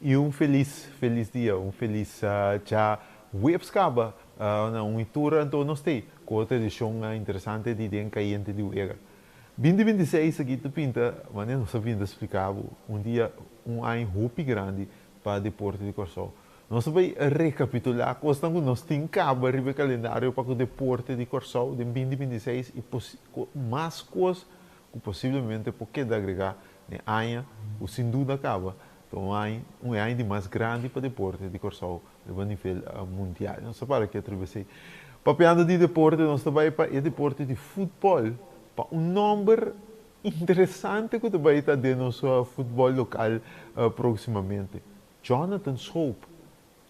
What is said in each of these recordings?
I un felis, felis dia, un felis djaweps kaba na un itura anto nos tei ku otro edishon interesante di Den Kayente di Wega. Binti 26 aki ta pinta, manera nos a bin ta splika bo, un dia, un aña hopi grandi pa deporte di Kòrsou. Nos ta bai rekapitulá kosnan ku nos tin kaba riba e kalendario pa ku deporte di Kòrsou den binti 26 i mas kos ku posiblemente por keda agregá den aña ku sin duda kaba ta un aña un e aña di mas grandi pa deporte di Kòrsou riba nivel mundial. Nos ta para ketu riba esei. Papiando di deporte nos ta bai pa e deporte di futbòl pa un nòmber interesante ku ta bai ta den nos futbòl lokal próksimamente. Jonathan Schoop.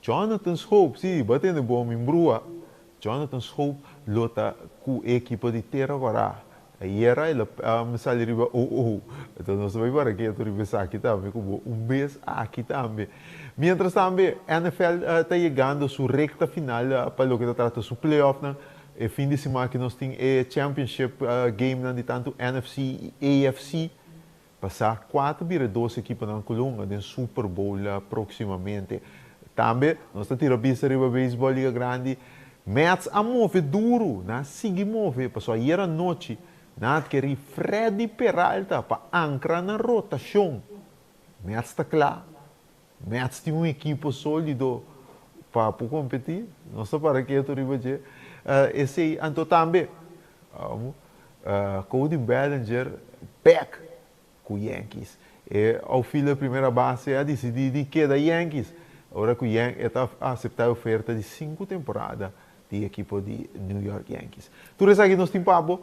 Jonathan Schoop, sí, bo a tende bon, mi brua. Jonathan Schoop lo ta ku e ekipo di Tera Kòrá. Ayera el a sali riba OO. Enton nos ta bai para ketu riba esaki tambe ku bo un bes aki tambe. Mientras tambe NFL ta yegando su rekta final pa loke ta trata su playoffnan. E fin di siman aki nos tin e championship gamenan di tantu NFC i AFC. Pasá kuater bira dos ekiponan ku lo hunga den Super Bowl próksimamente. Tambe nos ta tira bista riba beisbòl Liga Grandi. Mets a move duru, nan a sigui move, pasobra ayer anochi nan a adkerí Freddy Peralta pa ankra nan rotashon. Mets ta kla, Mets tin un ekipo sólido pa por kompetí, nos ta para ketu riba dje. Esei anto tambe Cody Bellinger bek ku Yankees. E outfielder primera base a disidí di keda Yankees ora ku Yan e ta aseptá e oferta di sinku temporada di ekipo di New York Yankees. Tur esaki nos tin pa bo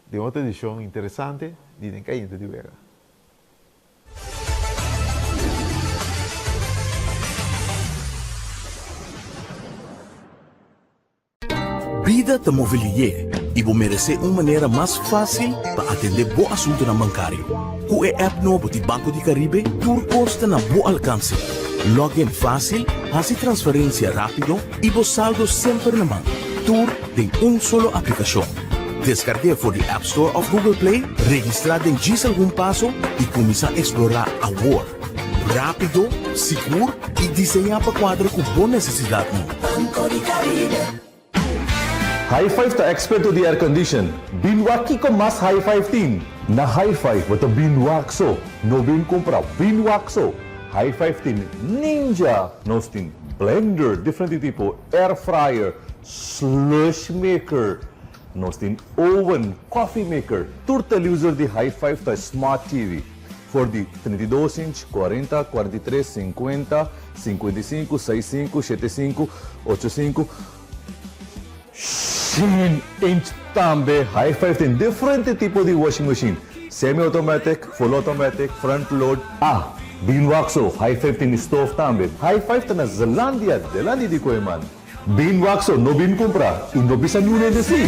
den otro edishon interesante di Den Kayente di Wega. Bida ta move lié i bo meresé un manera mas fásil pa atendé bo asuntunan bankario. Ku e app nobo di Banco di Caribe tur kos ta na bo alkanse. Log in fásil, hasi transferensia rápido i bo saldo semper na man. Tur den un solo aplikashon. Deskarg'é for di App Store òf Google Play, registrá den djis algun paso i kuminsá eksplorá awor. Rápido, sigur i diseñá pa kuadra ku bo nesesidatnan. Banco di Caribe. High Five ta experto di air condition. Bin wak kiko mas High Five tin. Na High Five bo ta bin wak so, no bin cumpra, bin wak so. High Five tin Ninja, nos tin blender diferente tipo, air fryer, slush maker, nos tin oven, coffee maker. Tur televisor di High Five ta smart TV. For di 32 inch, 40, 43, 50, 55, 65, 75, 85, 100 inch tambe. High Five tin diferente tipo di washing machine, semi automatic, full automatic, front load. Ah, bin wak so, High Five tin stove tambe. High Five ta na Zelandia, delanti di Kooiman. Bin wak so, no bin cumpra y no bisa niun hende si.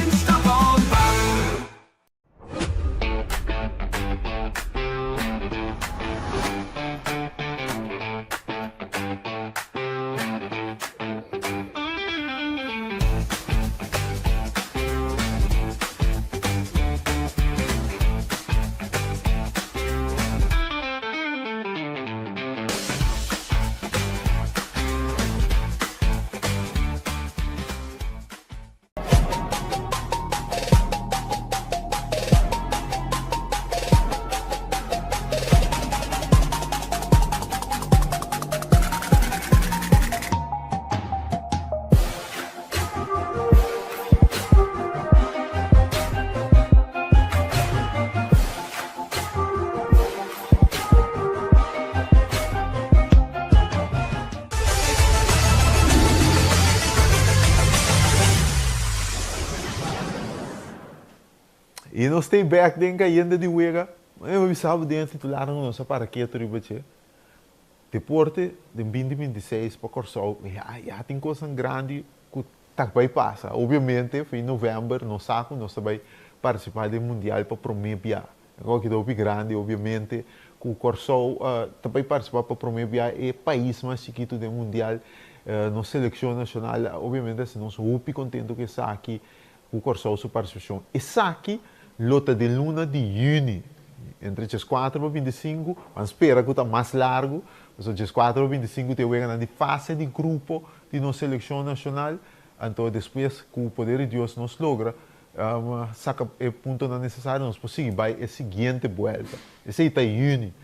I nos stay back den kayente di wega. Mi a bisa bo den e titularnan ku nos a para ketu riba dje. Deporte den binti 26 pa Kòrsou ya ya tin kosnan grandi ku ta bai pasa. Obviamente fin novèmber nos sa ku nos ta bai partisipá den mundial pa promé bia. E koki ta hopi grandi obviamente ku Kòrsou ta bai partisipá pa promé bia e pais mas chikitu den mundial. Nos selekshon nashonal obviamente hasi nos hopi kontentu ku esaki ku Kòrsou su partisipashon. Esaki lo ta den luna di yüni. Entre 4 pa 25, ban spera ku ta mas largu, so 4 pa 25 ta wega di fase di grupo di nos selekshon nashonal. Anto despues, ku poder di Dios, nos logra saka e punto nesesario, nos por bai e siguiente buelta. Esei ta yüni.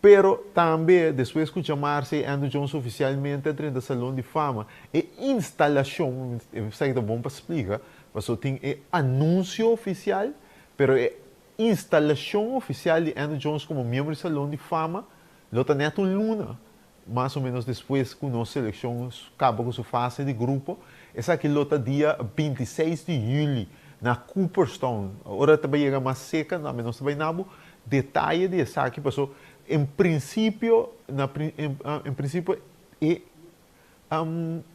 Pero tambe, despues ku djamars Andruw Jones ofisialmente a drenta Salon di Fama, e instalashon, esaki ta bon pa splika, so tin e anunsio ofisial, pero e instalashon ofisial di Andruw Jones komo miembro di Salon di Fama, lo ta net un luna, mas o ménos, despues ku nos selekshon kaba ku su fase di grupo. Esaki lo ta dia 26 di yüli na Cooperstown. Ora tambe yega mas serka, tambe nos tambe nabo detaye di esaki, paso en prinsipio e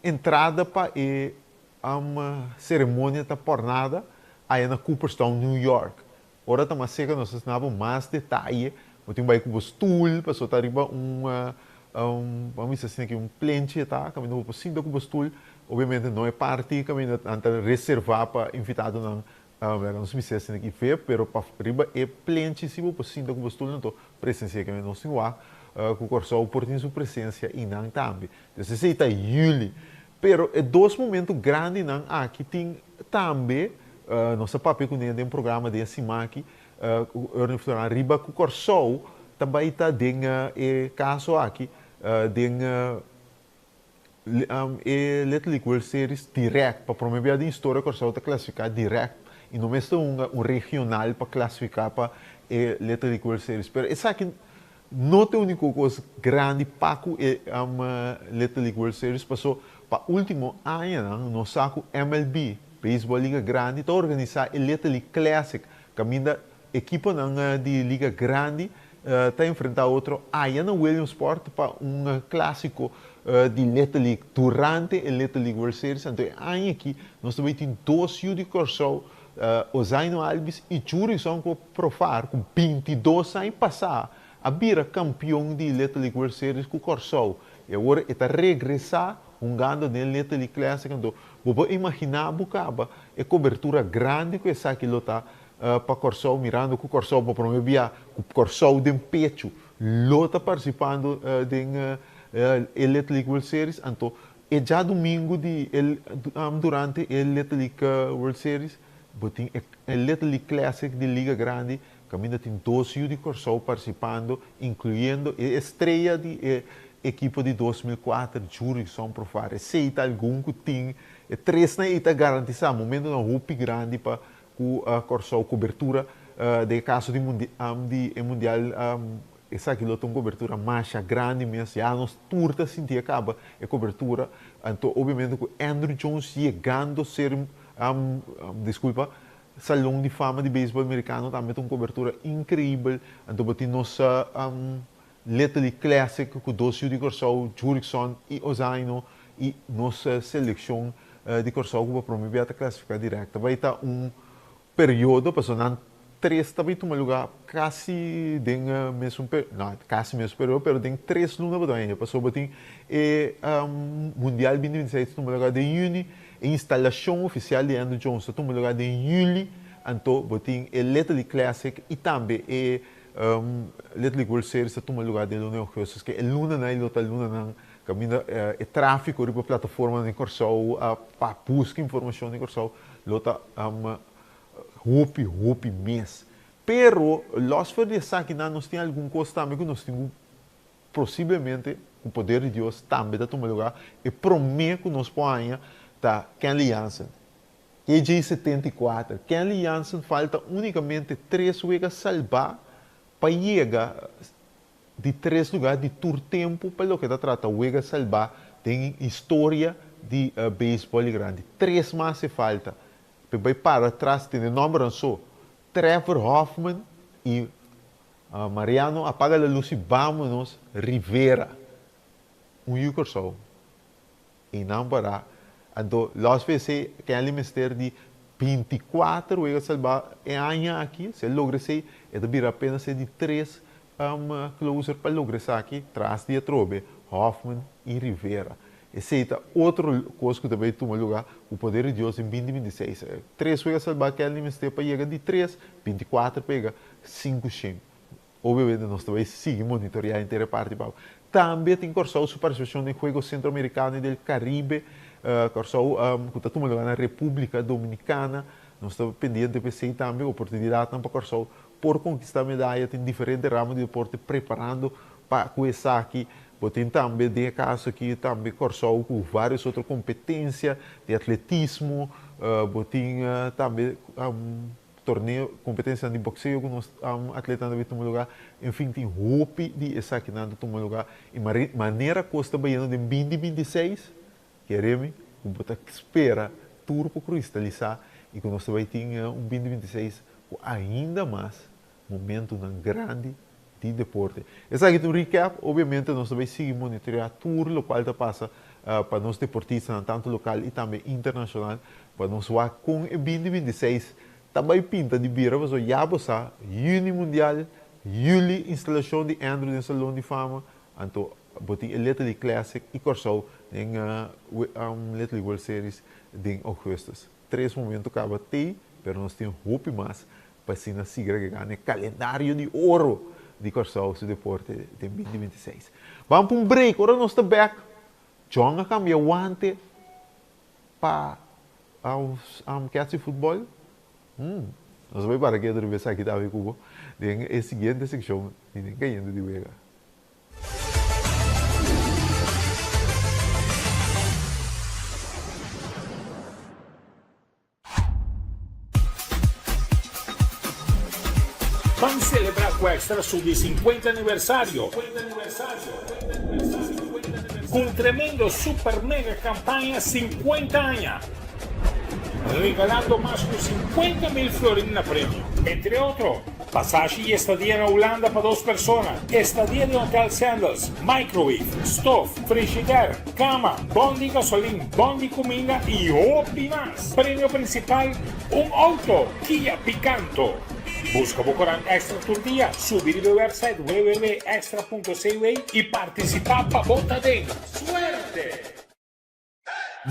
entrada pa e seremonia ta pòrnada ei na Cooperstown, New York. Ora ta mas serka, nos nabo mas detaye. Bo tin bai ku stul, paso ta riba un, ban bisa asina aki, un plenchi ta, kaminda bo sinta ku stul. Obviamente no e parti kaminda nan ta reservá pa invitadonan, nos bisa asina aki VIP, pero pa riba e plenchi si bo sinta ku stul, anto presensia ku nos tin wak ku Kòrsou por tin su presensia einan tambe. Entonses esei ta yüli. Pero e dos momento grandinan aki tin tambe, nos a papia kuné den programa den siman aki, Ernie Floran, riba ku Kòrsou tambe ta den e kaso aki den e Little League World Series direct. Pa promé bia den historia Kòrsou ta klasifiká direct i no mester un regional pa klasifiká pa e Little League World Series. Pero esaki no ta úniko kos grandi pa ku e Little League World Series, paso pa último aña nos sa ku MLB, Baseball Liga Grandi, ta organisá e Little League Classic, kaminda ekiponan di Liga Grandi ta enfrentá otro aya na Williamsport pa un klásiko di Little League durante e Little League World Series. Anto e aña aki nos tambe tin dos yu di Kòrsou, Ozaino Albies i Jurickson Profar, ku 22 aña pasá a bira kampeon di Little League World Series ku Kòrsou. I awor e ta regresá hungando den Little League Classic. Anto, bo imaginá bo kaba e kobertura grandi ku esaki lo ta pa Kòrsou, mirando ku Kòrsou pa promé bia ku Kòrsou den pechu lo ta partisipando den e Little League World Series. Anto, e djadumingu di el, durante e Little League World Series, bo tin e Little League Classic di Liga Grandi, kaminda tin dos yu di Kòrsou partisipando, inkluyendo e strea di e ekipo di 2004, Jurickson Profar. Esei ta algun ku tin, e tres nan ei ta garantisá momentonan hopi grandi pa ku Kòrsou kobertura den kaso di e mundial. Esaki lo ta un kobertura masha grandi mes, ya nos tur ta sinti kaba e kobertura. Anto obviamente ku Andruw Jones yegando ser diskulpa, Salon di Fama di Beisbòl Amerikano tambe ta un kobertura inkreibel. Anto bo tin nos Little League Classic ku dos yu di Kòrsou, Jurickson i Ozaino, i nos selekshon di Kòrsou ku pa promé bia ta klasifiká dirèkt. Bai ta un periodo, pasobra nan tres ta bai tuma lugá kasi den mesun, no kasi mesun periodo, pero den 3 luna bo ta bai. Pasobra bo tin e Mundial 2026 tuma lugá den yüni, e instalashon ofisial di Andruw Jones ta tuma lugá den yüli, anto bo tin e Little League Classic i tambe e Little League World Series ta tuma lugá den luna di ougùstùs. Ke e lunanan lo ta lunanan kaminda e tráfiko riba plataforma di Kòrsou pa buska informashon di Kòrsou lo ta hopi hopi mes. Pero los for di esakinan, nos tin algun kos tambe ku nos tin posiblemente, ku poder di Dios, tambe ta tuma lugá. E promé ku nos por ta Kenley Jansen. KJ74. Kenley Jansen falta únikamente tres wega salbá pa yega di tres lugá di tur tempu pa loke ta trata wega salbá den historia di beisbòl grandi. Tres mas e falta. Bai para atras, tin nòmber so. Trevor Hoffman i Mariano "apaga la luz y vámonos" Rivera. Un yu Kòrsou. I nan para. Anto, los VC, Kenley mester di 24 wega salbá e aña aki, si e logra esei, e ta bira apenas di tres closer pa logra esaki, tras di atrobe Hoffman i Rivera. Esei ta otro kos ku tambe tuma lugá, ku poder di Dios, den 2026. Tres wega salbá Kenley mester pa yega di tres, 24 pa yega 500. Obviamente nos ta bai sigui monitoreá henter e parti pa Tambe tin Kòrsou su partisipashon den Juegos Centroamericano y del Caribe. Kòrsou ku ta tuma lugá na Repúblika Dominikana. Nos ta pendiente pa esei tambe. Oportunidatnan pa Kòrsou por konkistá medaya. Tin diferente ramo di deporte preparando pa ku esaki. Bo tin tambe den e kaso aki tambe Kòrsou ku vários otro kompetensia di atletismo. Bo tin tambe torneo, kompetensianan di bokseo ku nos atletanan ta bin tuma lugá. Enfin tin hopi di esakinan ta tuma lugá i manera kos ta bayendo den binti 26, kere mi ku bo ta spera tur por kristalisá i ku nos ta bai tin un binti 26 ku ainda mas momentunan grandi di deporte. Esaki ta un recap, obviamente nos ta bai sigui monitoreá tur lokual ta pasa pa nos deportistanan tantu lokal i tambe internashonal pa nos wak kon e binti 26 ta bai pinta di bira pasobra ya bo sa yüni mundial, yüli instalashon di Andrew den Salon di Fama, anto bo tin e Little League Classic i Kòrsou den Little League World Series den ougùstus. Tres momento kaba tei pero nos tin hopi mas pa asina sigui regregá na e kalendario di oro di Kòrsou su deporte den binti 26. Ban pa un break, ora nos ta bèk John a kambia wante pa kèts di futbòl. Nos bai para ketu riba esaki tambe ku bo den e siguiente sekshon di Den Kayente di Wega. Ban celebra cu Extra su di 50 aniversario cu un tremendo super mega campaña 50 aña, regalando mas cu 50 mil florin na premio. Entre otro, Pasashi y estadia na Hulanda pa dos persona, estadia den Hotel Sandals, microwave, stof, frigidair, cama, bon di gasolin, bon di cuminda y hopi mas. Premio principal, un auto Kia Picanto. Busca bo corant Extra tur dia, subi riba e website www.extra.cw y participa pa bo ta den. Suerte!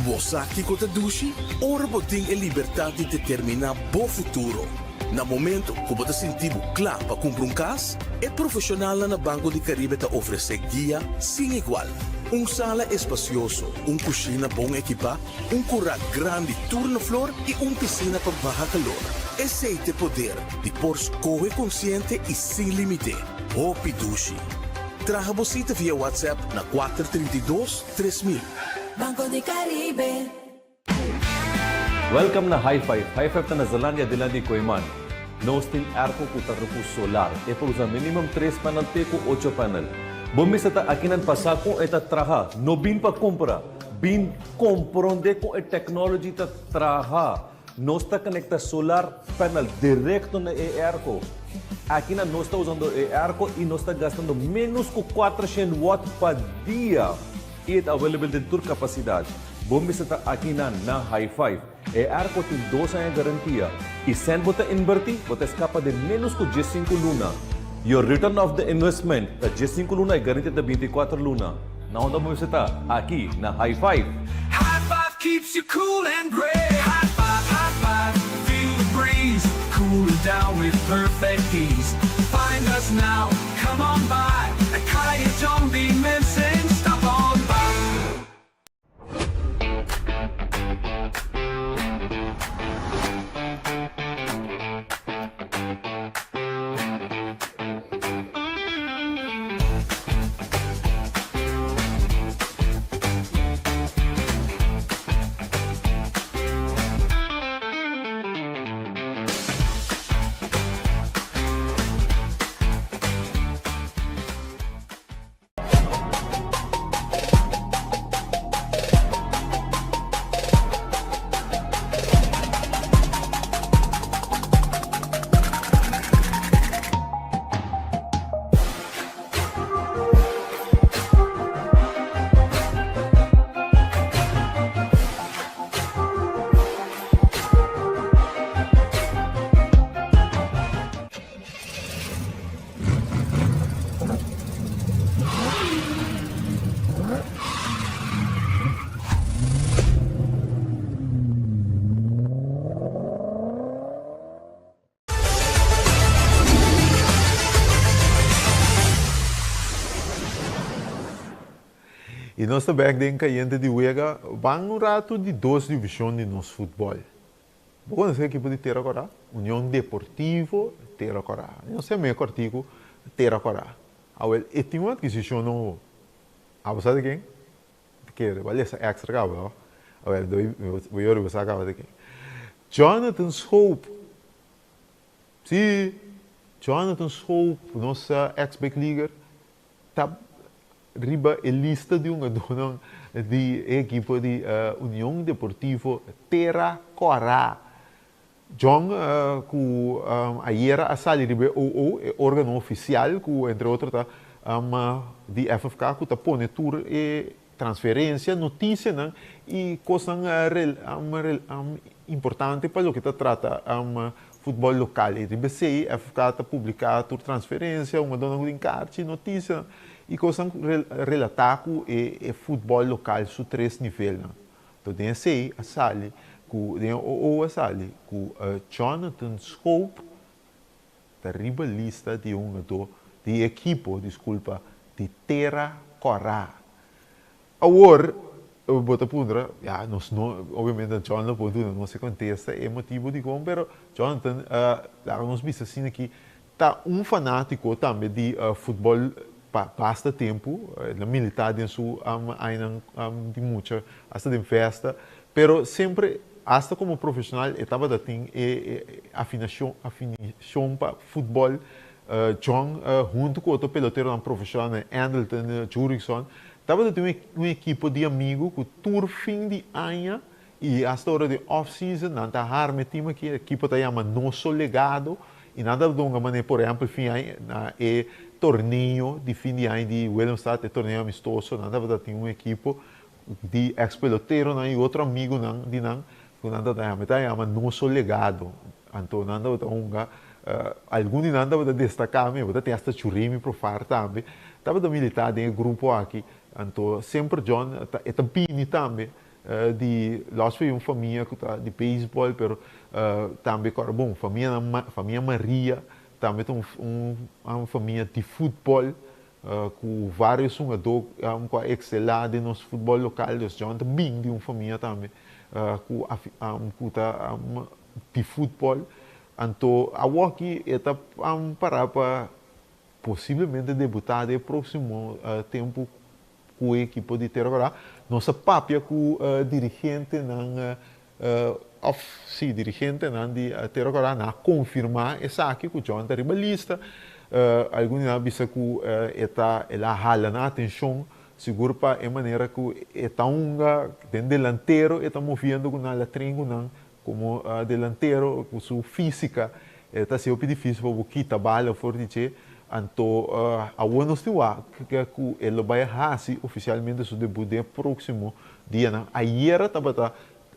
Bo sa kiko ta dushi? Ora bo tin e libertat di determiná bo futuro. Na momento ku bo ta sinti bo kla pa kumpra un kas, e profeshonalnan na Banco di Caribe ta ofresé guia sin igual. Un sala espasioso, un kushina bon ekipá, un kurá grandi tur na flor i un pisina pa baha kalor. Esei t'e poder di por skohe konsiente i sin límite. Hopi dushi! Traha bo sita via WhatsApp na 432, 3000. Banco di Caribe. Welcome na High Five. High Five ta na Zelandia dilanti di Kooiman. Nos tin airco cu ta rucu solar. E por usa minimum tres panel te cu ocho panel. Bo mester ta akinan pa sa con e ta traha. No bin pa cumpra. Bin compronde con e technology ta traha. Nos ta conecta solar panel directo na e airco. Akinan nos ta usando e airco y nos ta gastando menos cu 400 watt pa dia. Y e ta available den tur capacidad. Bo mester ta akinan na High Five. E airco tin dos aña garantia. Y cent bo ta inverti, bo ta escapa den menos cu 15 luna. Your return of the investment ta 15 luna y garantia ta 24 luna. Na unda bo mester ta? Aki na High Five. High five keeps you cool and brave. High five, high five, feel the breeze. Cooling down with perfect ease. Find us now, come on by. At Kaya Jombi Mensen, stop on by. I nos ta bek den Kayente di Wega. Ban un ratu di dos divishon di nos futbòl. Bo konosé ekipo di Tera Kòrá? Union Deportivo Tera Kòrá. Nos ta yam'é kòrtiku Tera Kòrá. Awel, e tin un atkisishon nobo. Abo sa di ken? Ti kere, bo a lesa extra kaba, no? Awel, doi, bo yori bo sa kaba di ken. Jonathan Schoop. Sí, Jonathan Schoop, nos ex big leaguer, ta riba e lista di hungadónan di e ekipo di Union Deportivo Tera Kòrá. John ku ayera a sali riba e OO, e órgano ofisial ku entre otro ta di FFK ku ta pone tur e transferensia, notisianan i kosnan importante pa loke ta trata futbòl lokal. I riba esei FFK ta publiká tur transferensia, hungadónan ku tin karchi, notisianan i kosnan relatá ku e futbòl lokal su tres nivelnan. Anto den esei a sali ku den e OO a sali ku Jonathan Schoop ta riba lista di hungadó di ekipo, diskulpa, di Tera Kòrá. Awor bo ta puntra, ya nos no, obviamente John lo por duna nos e kontesta, e motibu dikon, pero Jonathan laga nos bisa asina aki Ta un fanátiko tambe di futbòl pa basta tempu. El a militá den su añanan di mucha, asta den festa. Pero semper, asta komo profeshonal, e tabata tin e afinashon, afinishon pa futbòl. John, huntu ku otro peloteronan profeshonal, Andrelton, Jurickson, tabata tin un ekipo di amigu ku tur fin di aña I hasta ora di off season nan ta harma e team aki, e ekipo ta yama Noso Legado i nan ta dunga manera por ehempel fin aña na e torneo di fin di aña di Willemstad, e torneo amistoso, nan tabata tin un ekipo di ex peloteronan i otro amigunan di nan ku nan tabata yama, e ta yama Noso Legado. Anto nan tabata hunga, algun di nan tabata destaká mi, bo ta tin hasta Churimi Profar tambe tabata militá den e grupo aki. Anto semper John ta e ta bini tambe Di los for un famia ku ta di beisbòl pero tambe kòrda bon famianan famia Maria tambe ta un un famia di futbòl ku vários hungadó ku a ekselá den nos futbòl lokal dus John ta bin di un famia tambe ku ku ta di futbòl anto awoki e ta pará pa posiblemente debutá den e próksimo tempu Ku e ekipo di Tera Kòrá nos a papia ku dirigentenan òf sí dirigentenan di Tera Kòrá nan a konfirmá esaki ku John ta riba lista. Algun di nan a bisa ku e ta el a hala nan atenshon sigur pa e manera ku e ta hunga den delantero e ta moviendo ku nan latrin ku nan komo delantero ku su físika e ta hasi hopi difísil pa bo kita bala for di dje. Anto awor nos tin wak ku e lo bai hasi ofisialmente su debut den e próksimo dianan. Ayera tabata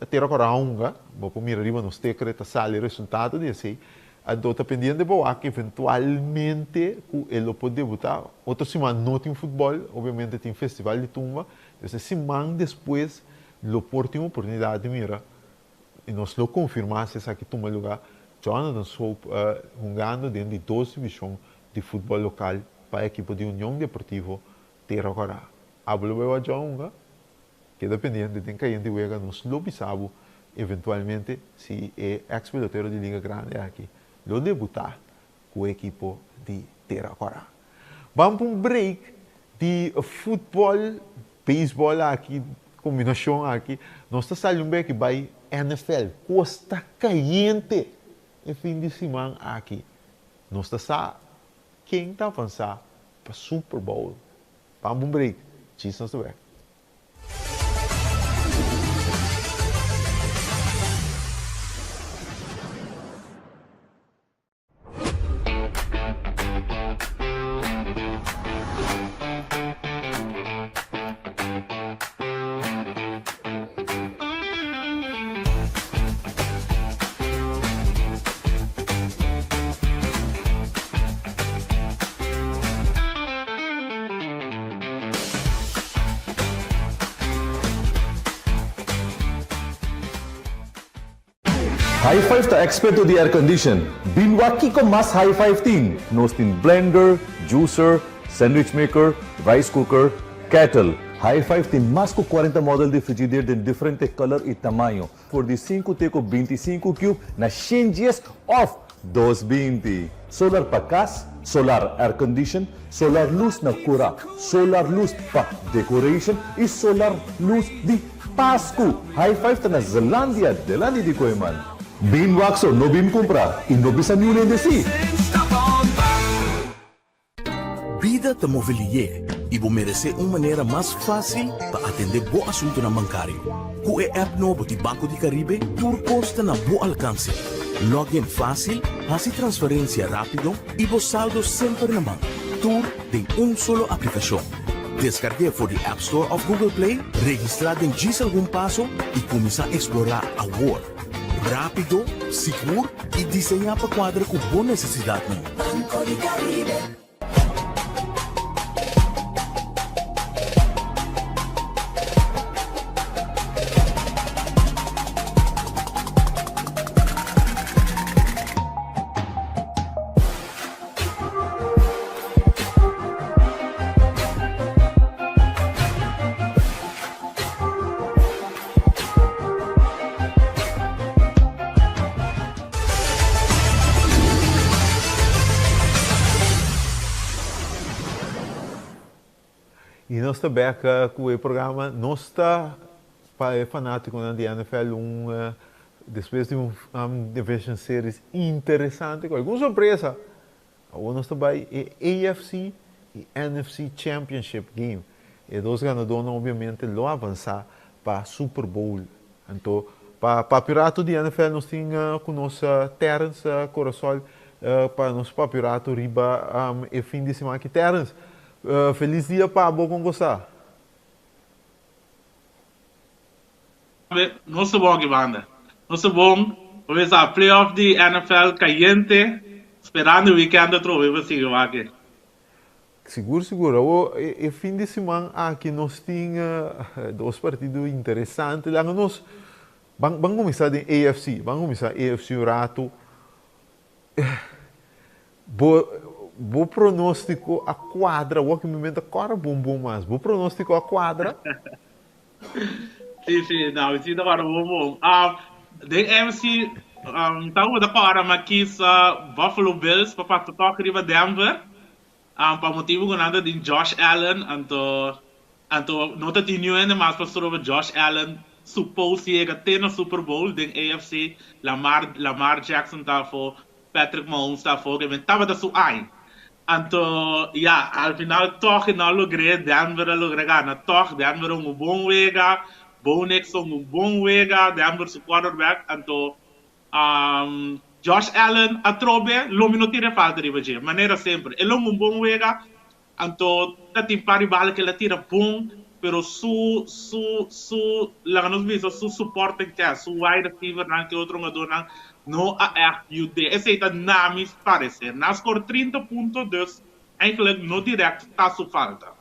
Tera Kòrá hunga, bo por mira riba nos tekere ta sali resultado di esei. Anto ta pendiente pa wak eventualmente ku e lo por debutá. Otro siman no tin futbòl, obviamente tin festival di tumba. Entonces e siman despues lo por tin oportunidat di mira I nos lo konfirmá si esaki tuma lugá, Jonathan Swope hungando den di dos divishon di futbòl lokal pa e ekipo di Union Deportivo Tera Kòrá. Abo lo bai wak John hunga? Keda pendiente den kayente wega nos lo bisa bo eventualmente si e eks pelotero di Liga Grandi aki lo debutá ku e ekipo di Tera Kòrá. Ban pa un break di futbòl Baseball aki, kombinashon aki, nos ta sali un beki bai NFL. Kos ta kayente e fin di siman aki. Nos ta sa ken ta avansá pa Super Bowl. Ban un break, djis nos ta bek. High Five ta experto di aircondition. Bin wak kiko mas High Five tin. Nos tin blender, juicer, sandwich maker, rice cooker, kettle. High Five tin mas ku kuarenta model di frigider den diferente color i tamaño, for di sinku te ku bintisinku cube na shen dies òf 220. Solar pa kas, solar aircondition, solar lus na kura, solar lus pa decoration i solar lus di Pasku. High Five ta na Zelandia, delanti di Kooiman. Bin wak so, no bin kumpra i no bisa niun hende si. Bida ta move lié i bo meresé un manera mas fásil pa atendé bo asuntunan bankario. Ku e app nobo di Banco di Caribe tur kos ta na bo alkanse. Log in fásil, hasi transferensia rápido i bo saldo semper na man. Tur den un solo aplikashon. Deskarg'é for di App Store òf Google Play, registrá den djis algun paso i kuminsá eksplorá awor. Rápido, sigur i diseñá pa kuadra ku bo nesesidatnan. Banco di Caribe. Y nos ta bek cu e programa. Nos ta pa e fanaticonan di NFL un despues di un division series interesante cu algun sorpresa. Awor nos ta bai e AFC y NFC Championship Game. E dos ganadónan obviamente lo avansá pa Super Bowl. Anto pa papia un ratu di NFL nos tin ku nos Terrence Corasol pa nos papia un ratu riba e fin di siman aki. Terrence, felis dia pa bo, kon gosa? Nos ta bon aki banda. Nos ta bon. Bo mester sa playoff di NFL cayente. Sperando e weekend atrobe pa sigui wak e. Sigur sigur. Awor e fin di siman aki nos tin dos partido interesante. Laga nos ban ban cuminsa den AFC. Ban cuminsa AFC un rato. Bo bo pronostico a cuadra? Awor ki mi menta cora bon bon mas. Bo pronostico a cuadra? Sí, sí, no, mi sinti kòrda bon bon. Um, den AFC, um, ta ku ta kòrda mi a kies uh, Buffalo Bills pa pasa tòg riba Denver. Um, pa motibu ku nan ta tin Josh Allen, anto anto no ta tin niun hende mas pa stroba Josh Allen suppose yega te na Super Bowl den AFC. Lamar Lamar Jackson ta afó, Patrick Mahomes ta afó, ke men tabata su aña. Anto, ya, al final tòg e no a logr'é, Denver a logra gana tòg, Denver a un bon wega, Bo Nix a un bon wega, Denver su quarterback, anto Josh Allen atrobe lo mi no tira e falta riba dje, manera semper, el a un bon wega, Anto ta tin par di bala ku el a tira bon, pero su su su laga nos bisa su supporting cast, su wide receivernan ku e otro hungadornan no a ègt yud'é. Esei ta na mi pareser. Nan a skor 30 punto, dus eigenlijk no dirèkt ta su falta.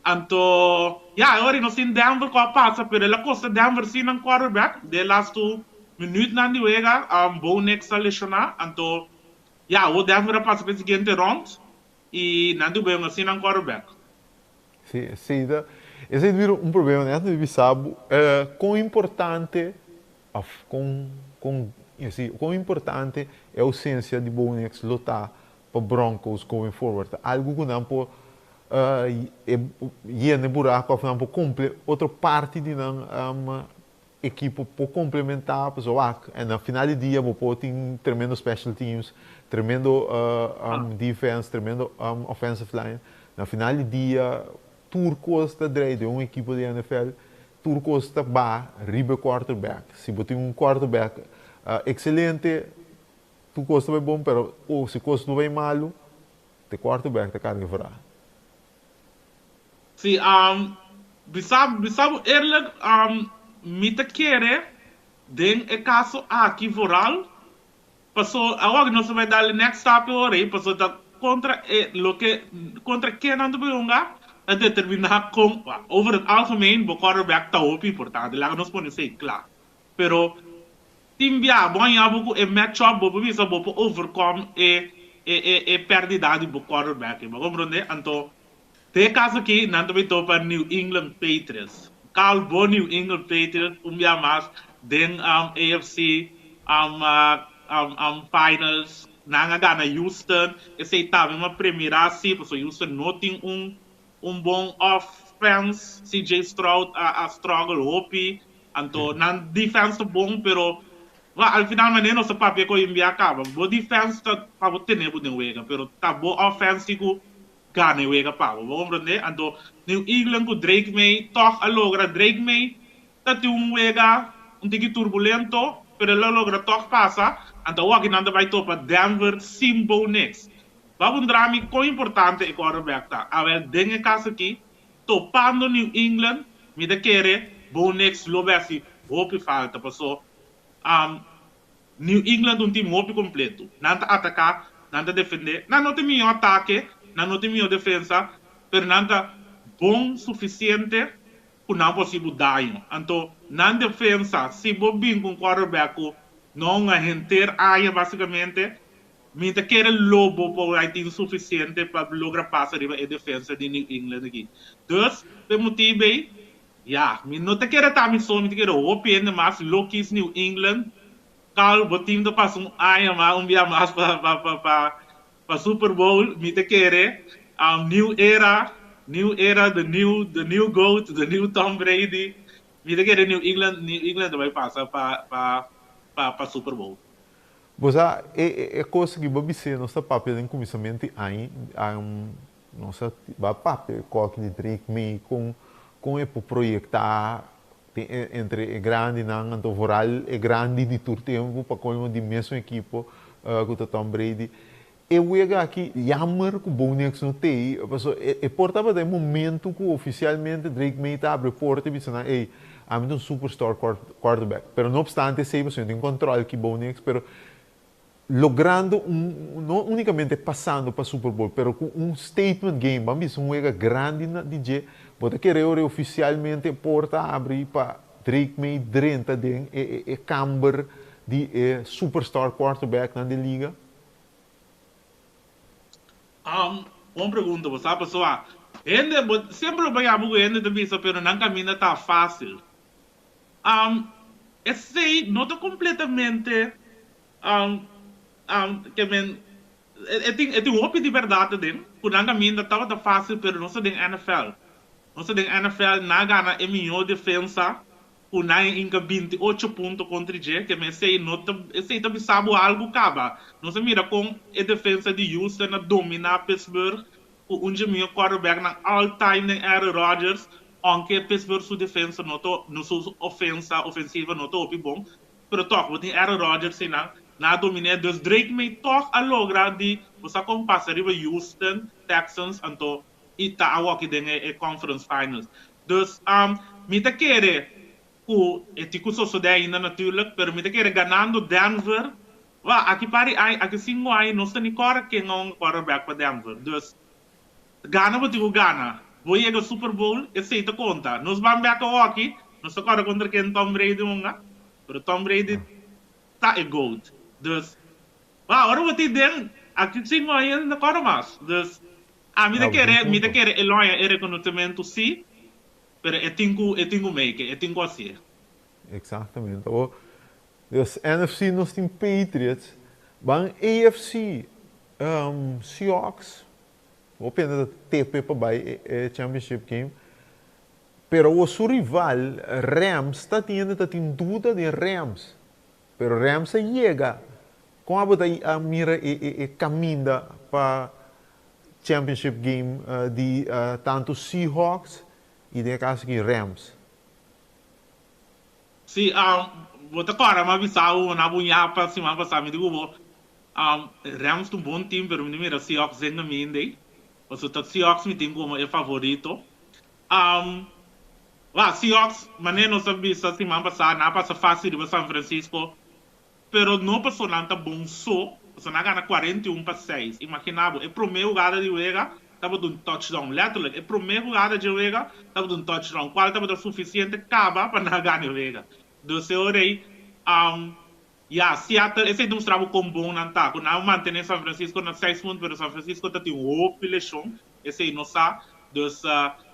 Anto ya, e ora nos tin Denver ku a pasa, pero el a kosta Denver sin nan quarterback den e lastu minütnan di wega. Bo Nix a leshoná, anto ya, awor Denver a pasa pa e siguiente rond. I nan tin problema sin nan quarterback. Sí, esei ta, esei ta bira un problema net mi bisa bo kon importante of kon kon sí kon importante e ausencia di Bo Nix lo ta pa Broncos going forward. Ta algu ku nan por yena e buraku of nan por komple otro parti di nan ekipo por komplementá pasobra wak en na final di dia bo por tin tremendo special teams, tremendo defense, tremendo offensive line. Na final di dia tur kos ta drei den un ekipo di NFL, tur kos ta ba riba e quarterback. Si bo tin un quarterback ekselente tur kos ta bai bon pero si kos no bai malu te quarterback ta karga vra. Sí, bisa bisa bo eerlijk, mi ta kere den e kaso aki vooral, paso awor nos ta bai dal e next stap ora ei, paso ta kontra e loke kontra ken nan ta bai hunga ta determina kon, over het algemeen bo quarterback ta hopi importante, laga nos pone esei kla, pero tin bia bo haña bo ku e match up bo por bisa bo por overcome e e e pèrdida di bo quarterback ei, bo a komprende? Anto. Den e kaso aki nan ta bay topa New England Patriots. Carl bo New England Patriots un bia mas den AFC Finals. Nan a gana Houston. Esey tambe mi a premira si pasobra Houston no tin un un bon offense. CJ Stroud a struggle hopi. Anto nan defense ta bon pero Wa al final manera nos ta papia ku hoy-en-dia kaba, bo defense ta pa bo tene bo den wega, pero ta bo offense tin ku gana e wega pa bo, bo komprende? Anto New England ku Drake Maye tòg a logra, Drake Maye ta tin un wega un tiki turbulento, pero el a logra tòg pasa, anto awoki nan ta bai topa Denver sin Bo Nix. Bo a puntra mi kon importante e quarterback ta, awel den e kaso aki topando New England mi ta kere Bo Nix lo bai hasi hopi falta paso New England ta un team hopi completo. Nan ta ataca, nan ta defende. Nan no tin miho atake, nan no tin miho defensa, pero nan ta bon suficiente cu nan por haci bo daño. Anto nan defensa, si bo bin cu un quarterback cu no hunga henter aña basicamente, mi ta kere lo bo por hay tin suficiente pa logra pasa riba e defensa di New England aki. Dus, p'e motibo ey, Ya, mi no ta kere ta mi so, mi ta kere hopi hende mas lo kis New England. Carl, bo team ta pasa un aña mas, un bia mas pa pa pa pa pa Super Bowl. Mi ta kere new era, new era, the new the new goat, the new Tom Brady. Mi ta kere New England, New England ta bai pasa pa pa pa pa Super Bowl. Bo sa, e e kos ki bo bis'é nos ta papia den kuminsamentu di aña, Nos a ba papia e koki di Drake May kon kon e por proyektá den e entre e grandinan anto vooral e grandi di tur tempu pa colmo di mesun ekipo ku ta Tom Brady. E wega aki jammer ku Bo Nix no tei paso e por tabata e momento ku ofisialmente Drake May ta abri e porta i bisa nan ey ami ta un superstar quarterback pero no obstante esei pasobra mi tin control ki Bo Nix pero Logrando un, no unicamente pasando pa Super Bowl, pero cu un statement game, ban bisa un wega grandi na di dje, bo ta kere ora oficialmente e porta abri pa Drake Maye drenta den e e camber di e superstar quarterbacknan di liga? Bon pregunta, bo sa pasobra hende, bo semper lo baña bo cu hende ta bisa pero nan caminda ta facil. Esey no ta completamente ke men e tin e tin hopi di berdad aden ku nan kaminda tabata fásil pero nos ta den NFL nos ta den NFL nan a gana e mihó defensa ku nan a hinka 28 punto kontra dje ke men esei no ta esei ta bisa bo algu kaba nos a mira kon e defensa di Houston a dominá Pittsburgh ku un dje mihó quarterbacknan all time den Aaron Rodgers ounke Pittsburgh su defensa no ta no su ofensa ofensiva no ta hopi bon Pero tòg, bo tin Aaron Rodgers einan, nan a dominé, dus Drake Maye tòg a logra di bo sa kon pasa riba Houston Texans anto i ta awoki den e Conference Finals. Dus, mi ta kere ku e tin ku sosodé ainda natuurlijk, pero mi ta kere ganando Denver, wak, aki par di aña, aki sinku aña nos ta ni kòrda ken a un quarterback pa Denver. Dus, gana bo tin ku gana. Bo yega Super Bowl, esei ta konta. Nos ban bek awoki, nos ta kòrda kontra ken Tom Brady hunga, pero Tom Brady ta e goat. Dus, wou, ora bo tin den, aki sinku aña no kòrda mas. Dus, ami ta kere, mi ta kere e lo haña e rekonosementu si, pero e tin ku, e tin ku make it, e tin ku hasié. Eksaktamente. Awor, dus NFC nos tin Patriots, ban AFC, Seahawks, Hopi hende ta tepe pa bai e championship game. Pero awor su rival Rams ta tin hende ta tin duda den Rams. Pero Rams a yega. Kon abo ta a mira e caminda pa championship game di tanto Seahawks y den e caso aki Rams? Si, bo ta corda mi a bisa bo na bo yapa siman pasa mi di cu bo Rams ta un bon team pero mi ta mira Seahawks den caminda ey. Pasobra ta Seahawks mi tin como e favorito. Wak, Seahawks manera nos a bisa siman pasa nan a pasa facil riba San Francisco pero no pasobra nan ta bon so, pasobra nan a gana 41-6. Imagina bo e prome hugada di wega tabata un touchdown, letterlijk e prome hugada dje wega tabata un touchdown cual tabata suficiente caba pa nan a gana e wega. Dus e ora ey Ya, Seattle, esei ta mustra bo kon bon nan ta, ku nan a mantené San Francisco na seis punto, pero San Francisco ta tin hopi leshon, esei nos sa. Dus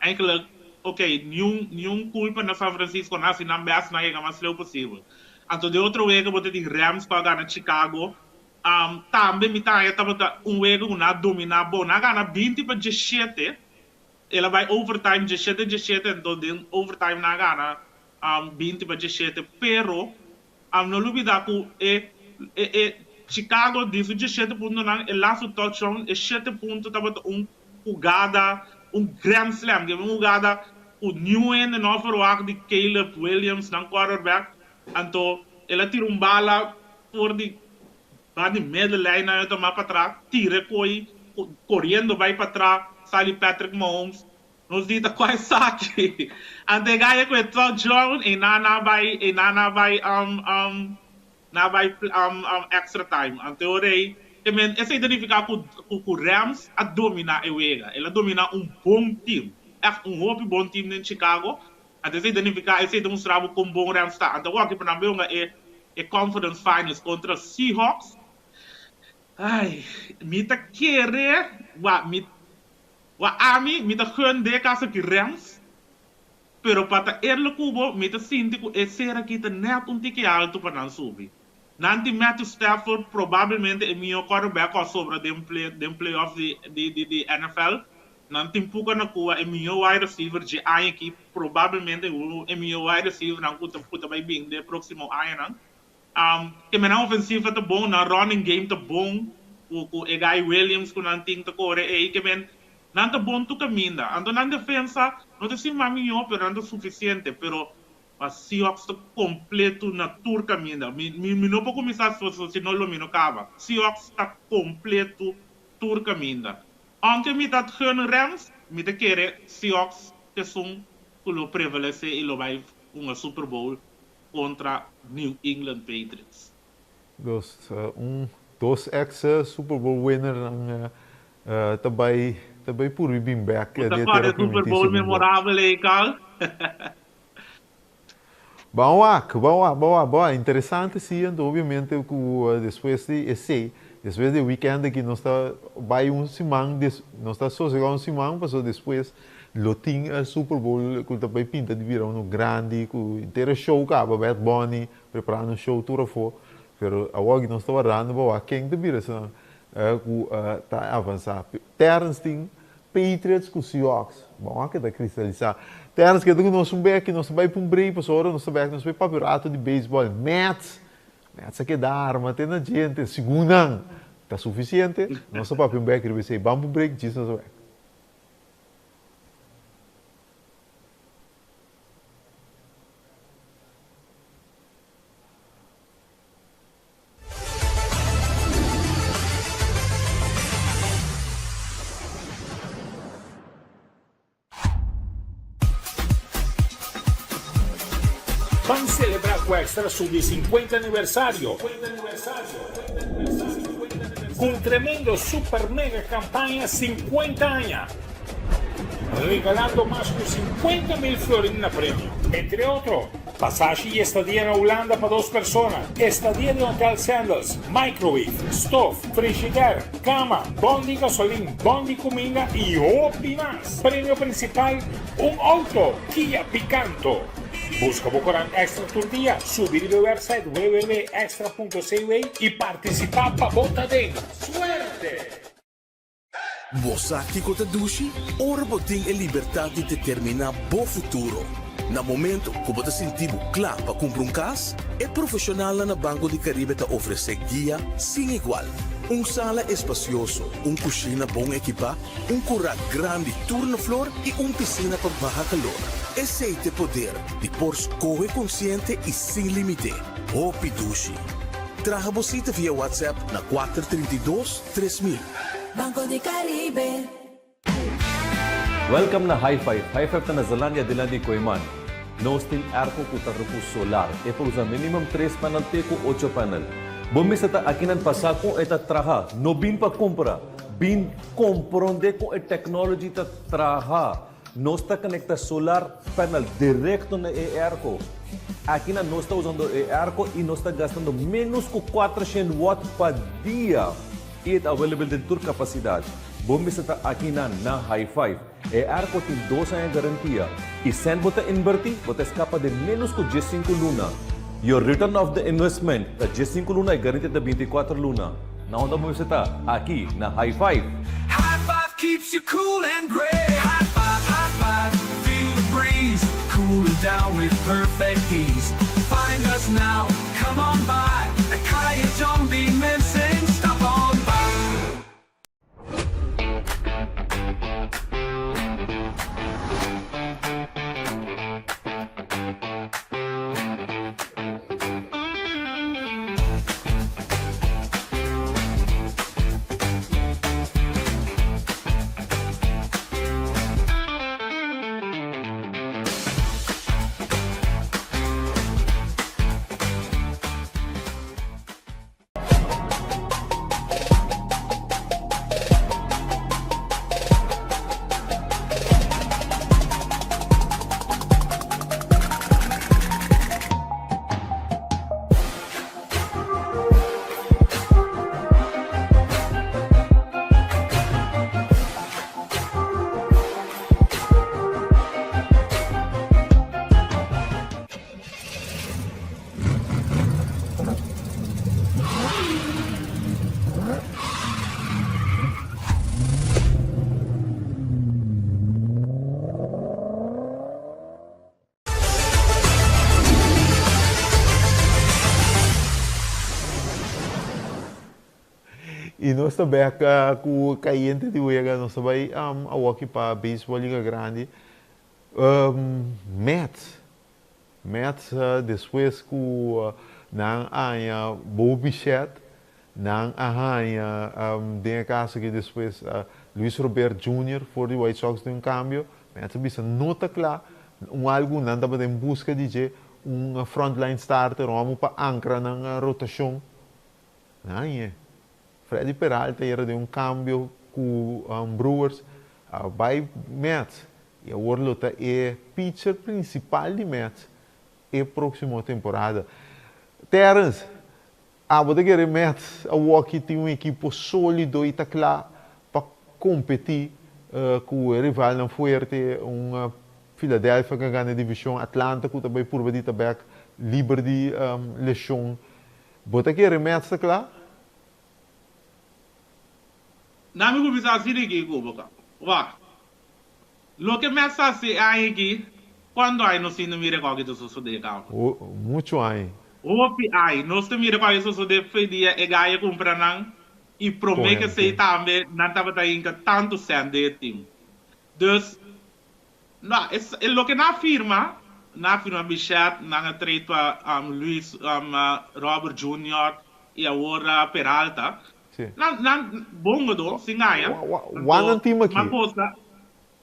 eigenlijk ok niun niun culpa na San Francisco nan haci nan best nan yega mas leu posibel. Anto den otro wega bo ta tin Rams cu a gana Chicago. Tambe mi ta haña tabata un wega cu nan a domina bon. Nan a gana binti pa dieshete. El a bai overtime dieshete dieshete anto den overtime nan a gana binti pa dieshete pero no lubida cu e e e Chicago di su dieshete puntonan e laatste touchdown e shete punto tabata un hugada un grand slam un hugada cu niun hende no a verwagt di Caleb Williams nan quarterback anto el a tira un bala for di Ba di middenlijn nan yo ta mas patras, tira e kooi coriendo bay patras, sali Patrick Mahomes, nos di ta cua esaki? Anto e gaya cu e touchdown e nan a bay e nan a bay nan a bay extra time. Anto e ora ey te men esey ta nifica cu cu Rams a domina e wega, el a domina un bon team, echt un hopi bon team den Chicago, anto esey ta nifica esey ta mustra bo con bon Rams ta. Anto awor aki pa nan bay hunga e E Conference Finals kontra Seahawks. Ai, mi ta kere, wa, mi, wa ami, mi ta gun den e kaso aki Rams, pero pa ta eerlijk ku bo, mi ta sinti ku e ser aki ta nèt un tiki altu pa nan subi. Nan tin Matthew Stafford, probablemente e mihó quarterback ku a sobra den play, den playoffs di, di, di, di NFL. Nan tin Puka Nacua, e mihó wide receiver dje aña aki, probablemente e mihó wide receivernan ku ta ku ta bai bin den e próksimo añanan. Ke nan ofensiva ta bon, nan running game ta bon ku ku e guy Williams ku nan tin ta kore ei, ke men nan ta bon tur kaminda. Anto nan defensa no ta sin mas mihó pero nan ta sufisiente, pero pa Seahawks ta kompleto na tur kaminda. Mi mi mi no por kuminsá si no lo mi no kaba. Seahawks ta kompleto tur kaminda. Aunke mi ta gun Rams, mi ta kere Seahawks t'esun ku lo prevalesé i lo bai hunga Super Bowl kontra New England Patriots. Dos un dos ex Super Bowl winnernan ta bai ta bai purbi bin bek Bo ta di e kòrda tera e Super primintí Bowl segun bo. memorabel ei, Carl? Ban wak, ban wak, ban wak, ban wak. Interesante si, anto obviamente ku despues di esei, despues di e weekend aki nos ta bai un siman, nos ta sosega un siman pasobra despues lo tin e Super Bowl ku ta bai pinta di bira unu grandi ku henter e show kaba, Bad Bunny preparando un show tur afó, pero awor aki nos ta wardando pa wak ken ta bira esnan ku ta avansá. Terrence tin Patriots ku Seahawks. Bon a keda kristalisá. Terrence keda ku nos un bek i nos ta bai pa un break pasobra ora nos ta bek nos bai papia un rato di beisbòl. Mets! Mets a keda arma te na djente. Segun nan ta sufisiente. Nos ta papia un bek riba esei. Ban pa un break djis nos ta bek. Ban celebra cu Extra su di cincuenta aniversario cu un tremendo super mega campaña cincuenta aña, regalando mas cu cincuenta mil florin na premio. Entre otro, Pasashi y estadia na Hulanda pa dos persona, estadia den Hotel Sandals, microwave, stof, frigider, cama, bon di gasolin, bon di cuminda y hopi mas. Premio principal, un auto Kia Picanto. Busca bo corant Extra tur dia, subi riba e website www.extra.cw y participa pa bo ta den. Suerte! Bo sa kiko ta dushi? Ora bo tin e libertat di determiná bo futuro. Na momento ku bo ta sinti bo kla pa kumpra un kas, e profeshonalnan na Banco di Caribe ta ofresé guia sin igual. Un sala espasioso, un kushina bon ekipá, un kurá grandi tur na flor i un pisina pa baha kalor. Esei ta e poder di por skohe konsiente i sin límite. Hopi dushi! Traha bo sita via WhatsApp na kuater 32. 3000. Banco di Caribe. Welcome na High Five. High Five ta na Zelandia dilanti di Kooiman. Nos tin airco cu ta rucu solar. E por usa minimum tres panel te cu ocho panel. Bo mester ta akinan pa sa con e ta traha. No bin pa cumpra. Bin compronde con e technology ta traha. Nos ta conecta solar panel directo na e airco. Akinan nos ta usando e airco y nos ta gastando menos cu 400 watt pa dia. Y e ta available den tur capacidad. Bo mester ta akinan na High Five. E airco tin dos aña garantia y cent bo ta inverti bo ta escapa den menos cu diescinco luna. Your return of the investment ta diescinco luna y garantia ta binticuater luna. Na unda bo mester ta? Aki na High Five! High Five keeps you cool and great. High Five, High Five, feel the breeze, cooling down with perfect ease. Find us now, come on by, at Kaya John B. Mensen, stop on by. Y nos ta bek cu cayente di wega, nos ta bay awoki pa baseball Liga Grandi. Mets, Mets despues cu nan a haña Bo Bichette, nan a haña den e caso aki despues Luis Robert Junior for di White Sox den un cambio, Mets a bisa no ta cla, un algu nan tabata en busca di dje, un frontline starter, un homo pa ancra nan rotacion, nan a hañ'e. Freddy Peralta yera den un cambio cu Brewers a bay Mets y awor lo ta e pitcher principal di Mets e proximo temporada. Terrence, abo ta kere Mets awoki tin un ekipo solido y ta cla pa competi cu e rivalnan fuerte, un Philadelphia cu a gana e division, Atlanta cu ta bay purba di ta bek liber di lesion. Bo ta kere Mets ta cla? Na mi kuminsá hasi rigi ku bo ka. Wak. Loke Mets hasi e aña aki, kuantu aña nos tin mira kòke ta sosodé kaba? Muchu aña. Hopi aña. Nos ta mira kòke sosodé fe dia e gaya kumpra nan i promé ke esei tambe nan tabata hinka tantu sèn den e tim. Dus, No, e loke nan a firma, nan a firma Bichette, nan a trade pa Luis Robert Junior y awor Peralta. Sí. Nan, nan bon godo, sin gaña. Wak nan team aki. Ma cosa.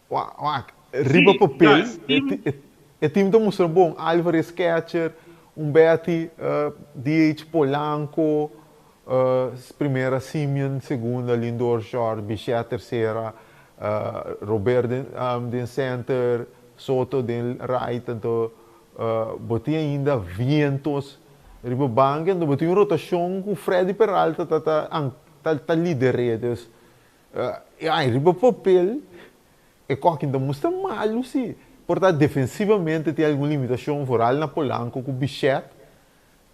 Wak, riba Sí, papel, juist, team. e team ta mustra bon. Alvarez catcher, un Betty, DH Polanco, Primera Simeon, segunda Lindor short, Bichette tercera, Robert den center, Soto den right, anto bo tin ainda Vientos riba banca, anto bo tin un rotacion cu Freddy Peralta ta ta ta lider'e, dus riba papel e kokin ta mustra malu si, por ta defensivamente tin algun limitacion vooral na Polanco cu Bichette,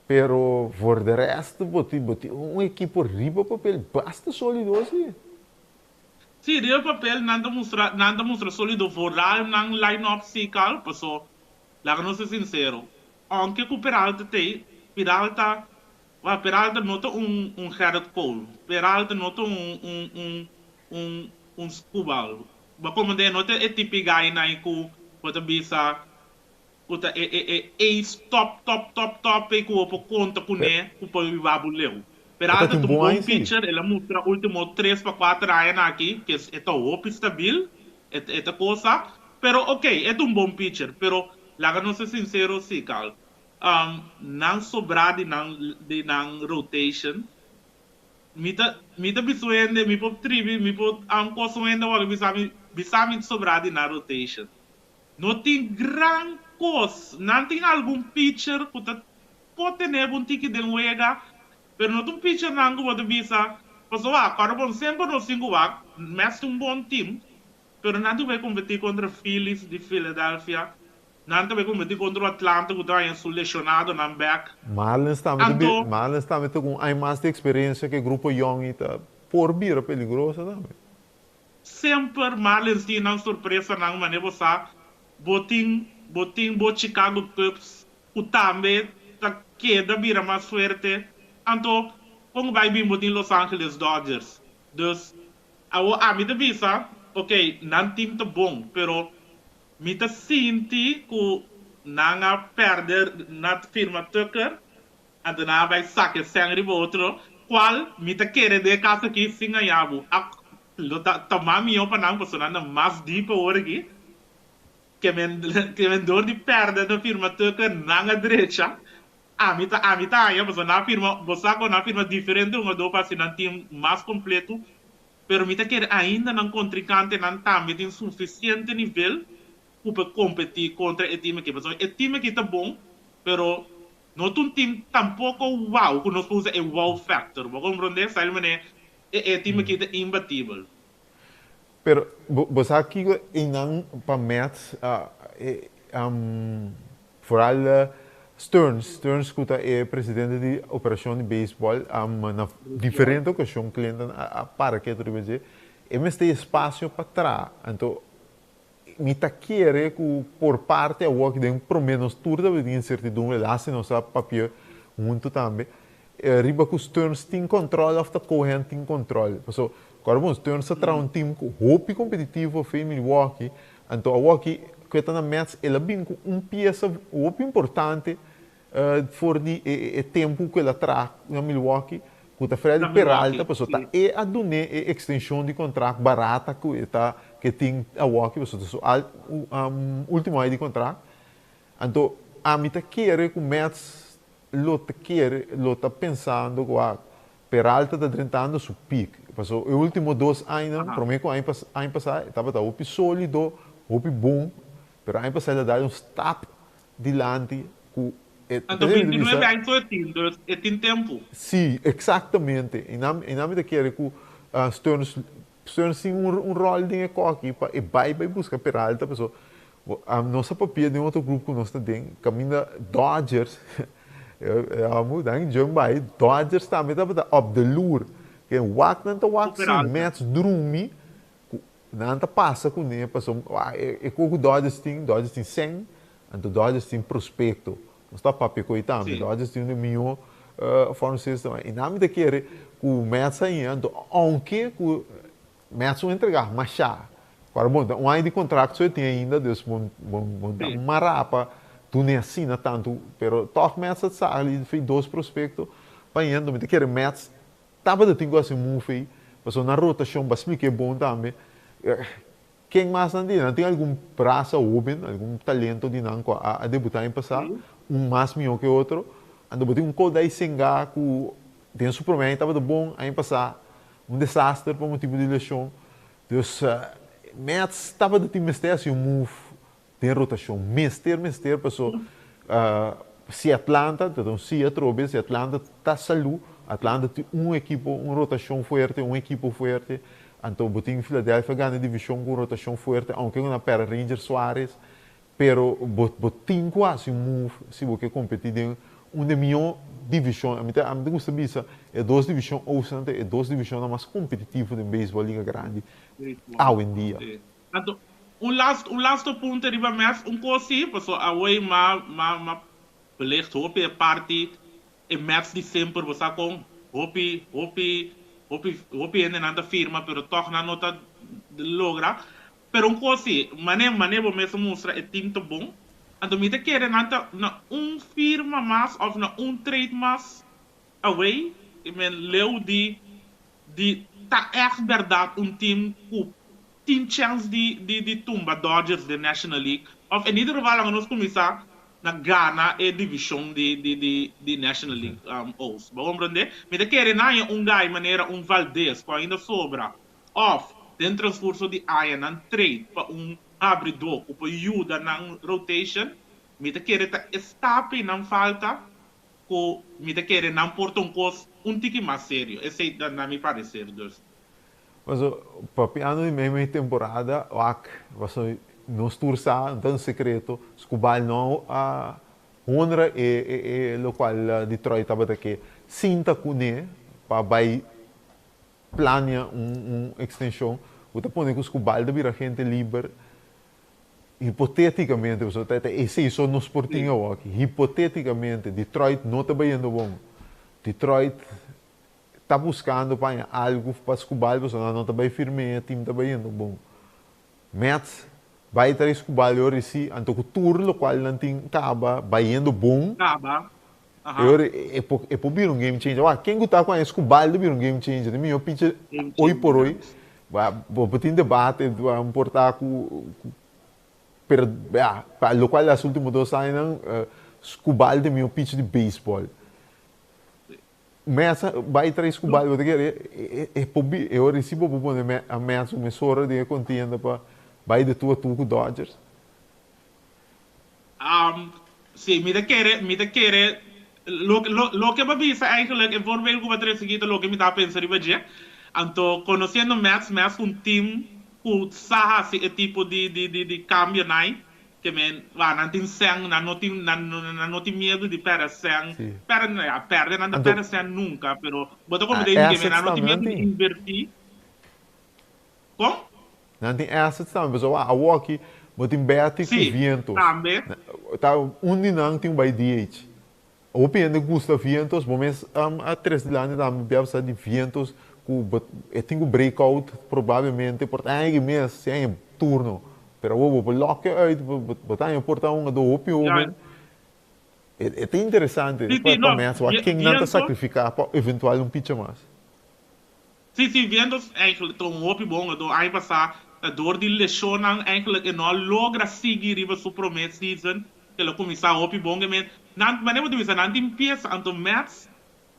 Pero voor de rest bo tin bo tin un ekipo riba papel basta solido si. Si, riba papel nan ta mustra nan ta mustra solido vooral nan line up si Carl paso laga nos ser sincero aunke cu Peralta t'ey Peralta wak Peralta no ta un un Gerrit Cole Peralta no ta un un un un un Skubal bo a comprende no ta e tipi guy nan cu bo ta bisa Ku ta e e e ace top top top top ei ku bo por konta kuné ku por hiba bo leu. E ta Peralta tin ta un bon bon aña sí. pitcher, el a mustra ultimo tres pa kuater añanan aki ku e ta hopi stabil, e e ta kosa. Pero ok, e ta un bon pitcher, pero laga nos ser sinsero sí, Carl, nan sobrá di nan di nan rotation. Mi ta mi ta bisa un hende, mi por tribi, mi por kosa un hende awor bisa mi bisa mi sobrá di nan rotation. No tin gran kos. Nan tin algun pitcher ku ta por tene bo un tiki den wega, pero no ta un pitchernan ku bo ta bisa. Pasobra wak, ora bon semper nos tin ku wak, Mets tin un bon team, pero nan tin ku bai kompetí kontra Phillies di Philadelphia, nan ta bai kompetí kontra Atlanta ku ta haña su lesionadonan bèk. Marlins tambe ta Anto. Marlins tambe ta ku un aña mas di eksperensia ku e grupo yòn i ta por bira peligroso tambe. Semper Marlins tin nan sorpresanan manera bo sa bo tin bo tin bo Chicago Cubs ku tambe ta keda bira mas fuerte anto kon bai bin bo tin Los Angeles Dodgers dus awor ami ta bisa ok nan team ta bon pero mi ta sinti ku nan a perde na firma Tucker Anto nan a bai saka e sèn riba otro, kual mi ta kere den e kas aki sin haña bo. A lo ta tuma mihó pa nan pasobra nan ta mas dip awor aki. Ke men ke men dor di pèrdè na firma Tucker nan a drecha. Ami ta ami ta haña pasobra nan a firma bo sa ku nan a firma diferente hungadó pa hasi nan team mas kompleto, pero mi ta kere ainda nan kontrinkantenan tambe tin sufisiente nivel ku por kompetí kontra e team aki pasobra e team aki ta bon pero No ta un team tampoco wow cu nos por usa e wow factor. Bo comprende? Sa el manera e e team aki ta imbatibel. Pero bo sa kico eynan pa Mets vooral Stearns, Stearns cu ta e presidente di operacion di baseball na diferente ocasion Clinton a para ketu riba dje, e mester espacio pa traha. Anto Mi ta kere ku por parte awor aki den prome nos tur ta tin insertidumbre, laatste nos a papia huntu tambe, riba ku Stearns tin kòntròl òf ta Cohen tin kòntròl. Paso, kòrda bon, Stearns ta traha un tim ku hopi kompetitivo afe Milwaukee, anto awor aki ku e ta na Mets el a bin ku un piesa hopi importante For di e tempu ku el a traha na Milwaukee, ku ta Freddy Peralta, pasobra ta e a dun'é e ekstenshon di kontrakt barata ku e ta ku e tin awor aki, pasobra ta su último aña di kontrakt. Anto ami ta kere ku Mets lo ta kere, lo ta pensando ku a Peralta ta drentando su pik, pasobra e último dos añanan, promé ku aña aña pasá e tabata hopi sólido, hopi bon, pero aña pasá el a dal un stap dilanti ku e Anto 29 aña so e tin, dus e tin tempu. Sí, eksaktamente. I nan i nan mi ta kere ku Stearns Stearns tin un un ròl den e kòki pa e bai bai buska Peralta paso nos a papia den otro grup ku nos ta den kaminda Dodgers e amo nan djun bai Dodgers tambe tabata op de loer ke wak nan ta wak si Mets drumi Ku nan ta pasa kuné pasobra e ku ku Dodgers tin, Dodgers tin sèn, anto Dodgers tin prospekto. Nos ta papia ku ei tambe, Dodgers tin un di mihó farm system. I nan mi ta kere ku Mets ainda, anto ounke ku Mets un entregá mashá, kòrda bon, ta un aña di kontrakt so e tin ainda, dus bon bon ta mará pa dun'é asina tantu, pero tòg Mets a sali fei dos prospekto pa ainda, anto mi ta kere Mets Tabata tin ku hasi move ei, pasobra nan rotashon ba splika e bon tambe. Ken mas nan tin? Nan tin algun brasa hoben, algun talento di nan ku a debutá aña pasá, un mas mihó ku e otro. Anto bo tin un Kodai Senga ku den su promé aña tabata bon, aña pasá un desaster pa motibu di leshon. Dus Mets tabata tin mester hasi un move Den rotashon mester mester paso si Atlanta ta un si atrobe si Atlanta ta salu Atlanta tin un ekipo un rotashon fuerte un ekipo fuerte anto bo tin Philadelphia gana divishon ku un rotashon fuerte aunke ku nan pèrdè Ranger Suarez pero bo bo tin ku hasi un move si bo ke kompetí den un de mihó divishon ami ta ami ta gusta bisa e dos divishon Oostnan ta e dos divishonnan mas kompetitivo den beisbòl liga grandi awendia. Anto, un last, un lasto punto riba mes, un cos si, paso awey ma, ma, ma belicht hopi e parti, e Mets di semper, bo sa con, hopi, hopi, hopi, hopi hendenan ta firma, pero toch nan no ta logra. Pero un cos si, mane, mane bo mes a mustra e team ta bon, anto mi ta kere nan ta na un firma mas of na un trade mas away, i men leu di, di ta echt berdad un team cu tin chèns di di di tumba Dodgers den National League òf en ieder geval laga nos kuminsá na gana e divishon di di di di National League Oost. Bo komprendé? Mi ta kere nan haña un guy manera un Valdez ku ainda sobra òf den transkurso di aña nan trade pa un abridó ku por yuda nan rotation. Mi ta kere ta e stap ei nan falta ku mi ta kere nan por ta un kos. un tiki mas serio. Esei ta na mi parecer dus. Paso papiando di meimei temporada wak paso nos tur sa no ta un secreto Skubal no a honra e e locual Detroit tabata ke sinta cune pa bay plania un un extension cu ta pone cu Skubal ta bira gente liber hipoteticamente pasobra ta esey so nos por tin awoki hipoteticamente Detroit no ta bayendo bon Detroit ta buscando pa haña algu pa Skubal pasobra nan no ta bay firm'é team ta bayendo bon Mets bay trae Skubal e ora si anto cu tur locual nan tin caba bayendo bon Caba e ora e por e por bira un game changer wak ken cu ta cu haña Skubal ta bira un game changer ta miho picha Game hoy por changer. hoy bo bo tin debate bo por ta cu pero ya pa locual las ultimo dos añanan Skubal ta e miho picha di baseball. Mesa bai traes ku bai bo ta kere e por bi e ora si bo por pone a mesa un mesora den e kontienda pa bai de tu a tu ku Dodgers. Si, mi ta kere, mi ta kere loke loke bo a bisa eigenlijk e voorbeeld ku bo a trese aki ta loke mi ta pensa riba dje. Anto konosiendo Mets, Mets ta un team ku sa hasi e tipo di di di kambionan. Ke men, wa, nan tin sèn, nan no tin, nan, nan no tin miedu di pèrdè sèn. Sí. Pèrdè, no, ya, pèrdè nan ta Anto, pèrdè sèn nunka, pero bo ta a komprendé mi ke men, assets nan no tin tambe nan miedu di tin. invertí. Kon? Nan tin assets tambe, pasobra wa, awoki bo tin Betty ku Sí, Vientos. tambe. Ta un di nan tin bai DH. Hopi hende gusta Vientos, bo mes a tres dilanti tambe bia sa di Vientos ku bo e tin ku break out probablemente por ta aña mes si aña turno, pero awor bo por lock e uit bo ta aña por ta un ado hopi hoben. E ta interesante Sí, pa sí, no, mes wak ken nan ta Vientos. sacrifica pa eventual un picha mas. Sí, sí, Vientos eigenlijk ta un hopi bon ado aña pasá ta dor di lesionnan eigenlijk e no a logra sigui riba su prome season. El a kuminsá hopi bon ke men. Nan, manera bo ta bisa, nan tin piesa, anto Mets,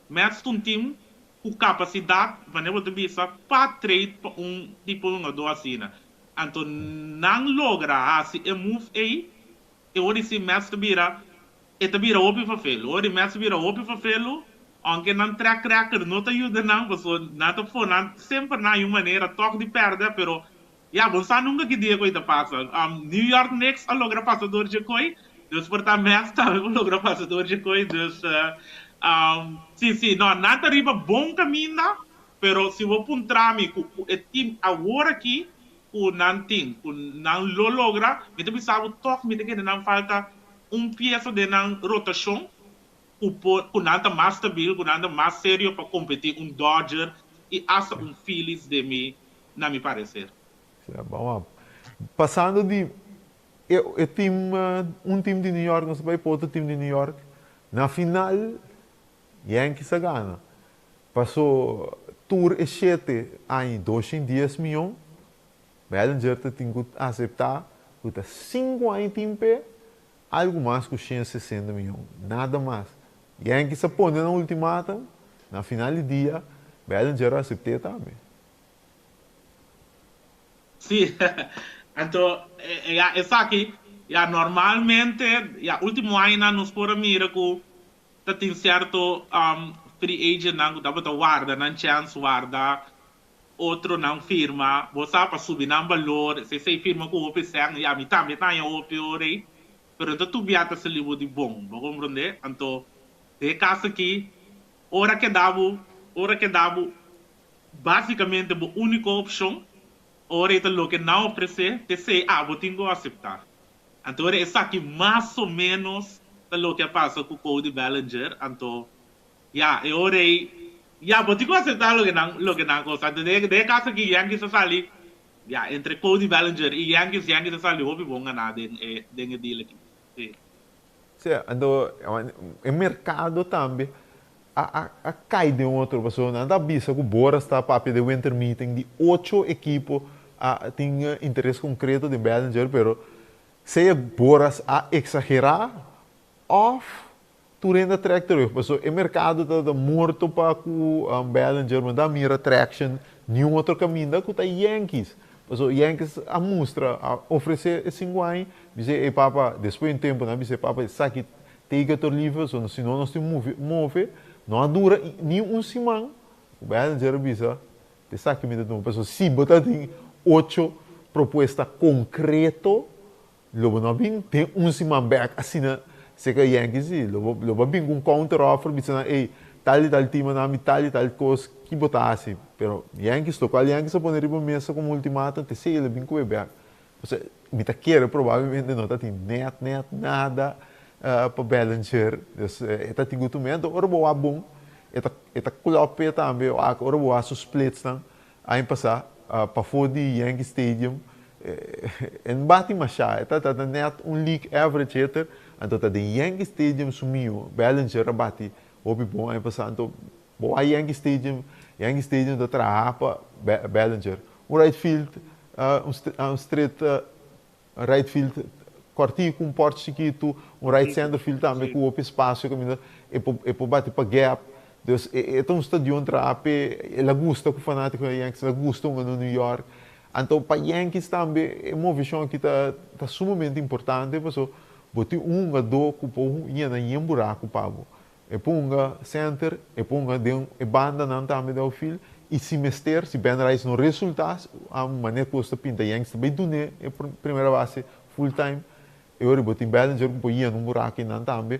Mets ta un tim ku kapasidat, manera bo ta bisa, pa trade pa un tipo hungadó asina. Anto nan logra hasi e move ei, e ora di si Mets ta bira, e ta bira hopi fafelu. Ora di Mets bira hopi fafelu, ounke nan track record no ta yuda nan, pasobra nan ta pone nan semper nan hay un manera tòg di pèrdè, pero Ya, bo sa nunca ki dia cu ei ta pasa. New York Knicks a logra pasa door dje kooi, dus por ta Mets tambe por logra pasa door dje kooi. Dus, si, si, no, nan ta riba bon caminda, pero si bo puntra mi cu cu e team awor aki cu nan tin, cu nan lo logra, mi ta bisa bo toch mi ta kende nan falta un pieza den nan rotacion cu por, cu nan ta mas stabil, cu nan ta mas serio pa competi un Dodger y hasta un Phillies den mi na mi parecer. Sea, bon, pasando di e, e team, un team di New York, nos ta bai pa otro team di New York. Na final, Yankees a gana. Paso tur e shete aña i 210 miyon, Bellinger ta tin ku aseptá ku ta sinku aña tin p'e algu mas ku 160 miyon, nada mas. Yankees a pone nan ultimatum, na final di dia, Bellinger a asept'é tambe. Sí, anto ya esaki ya normalmente ya ultimo añanan nos por a mira ku ta tin sierto free agentnan ku tabata warda nan chèns, warda otronan firma, bo sa pa subi nan balor, si esei firma ku hopi sèn ya mi tambe ta haña hopi ora ei, pero no ta tur bia ta sali bo di bon, bo komprondé? Anto den e kas aki ora keda bo, ora keda bo Básicamente bo único opcion ora e ta loke nan ofrecé t'esei abo tin cu aceptá. Anto ora esaki mas o ménos ta loke a pasa cu Cody Bellinger, anto ya, e ora ei ya bo tin cu aceptá loke nan loke nan cosa. Anto den e caso aki Yankees a sali ya entre Cody Bellinger y Yankees, Yankees a sali hopi bon ganá den e den e deal aki. Sí. Sí, anto e mercado tambe a a kai den otro pasobra nan ta bisa ku Boras ta papia den winter meeting di ocho ekipo a tin interes konkreto den Bellinger pero sea Boras a eksagerá òf tur hende a trèk terug pasobra e merkado ta morto pa ku Bellinger bo no ta mira traction niun otro kaminda ku ta Yankees pasobra Yankees a mustra a ofresé e sinku aña bis'é ey papa despues di un tempu nan a bis'é papa esaki Take it or leave it, so si no nos tin move, move. No a dura ni un siman ku Bellinger a bisa, Esaki mi ta tuma. Pasobra si bo ta tin ocho propuesta konkreto, lo bo no a bin den un siman bèk asina serka Yankees si. Lo bo lo bo a bin ku un counter offer bisa nan, ey, tal i tal team a nan mi tal i tal kos, ki bo ta hasi? Pero Yankees, lokual Yankees a pone riba mesa komo ultimatum, ta esei el a bin ku e bèk. Pasobra mi ta kere probablemente no ta tin nèt nèt nada pa Bellinger. Dus e ta tin gutu mento. Ora bo wak bon, e ta e ta klòp p'e tambe. Wak ora bo wak su splitsnan aña pasá pafó di Yankee Stadium, e no bati mashá. E ta ta nèt un league average hitter. Anto ta den Yankee Stadium su mihó. Bellinger a bati hopi bon aña pasá. Anto Bo a Yankee Stadium, Yankee Stadium ta traha pa Bellinger. Un right field, un straight right field kòrtiku, un pòrt chikitu, un right center field tambe ku hopi espasio kaminda e por e por bati pa gap. Dus e ta un stadion traha p'e, el a gusta ku fanátikonan di Yankees, el a gusta hunga na New York. Anto pa Yankees tambe e movishon aki ta ta sumamente importante pasobra bo tin un hungadó ku por yena yen buraku pa bo. E ponga center, e ponga den e bandanan tambe den outfield y si mester, si Ben Rice no resulta, a manera cu nos ta pinta Yankees ta bay dun'e e primera base full time. E ora bo tin Bellinger cu por yena un buraco eynan tambe,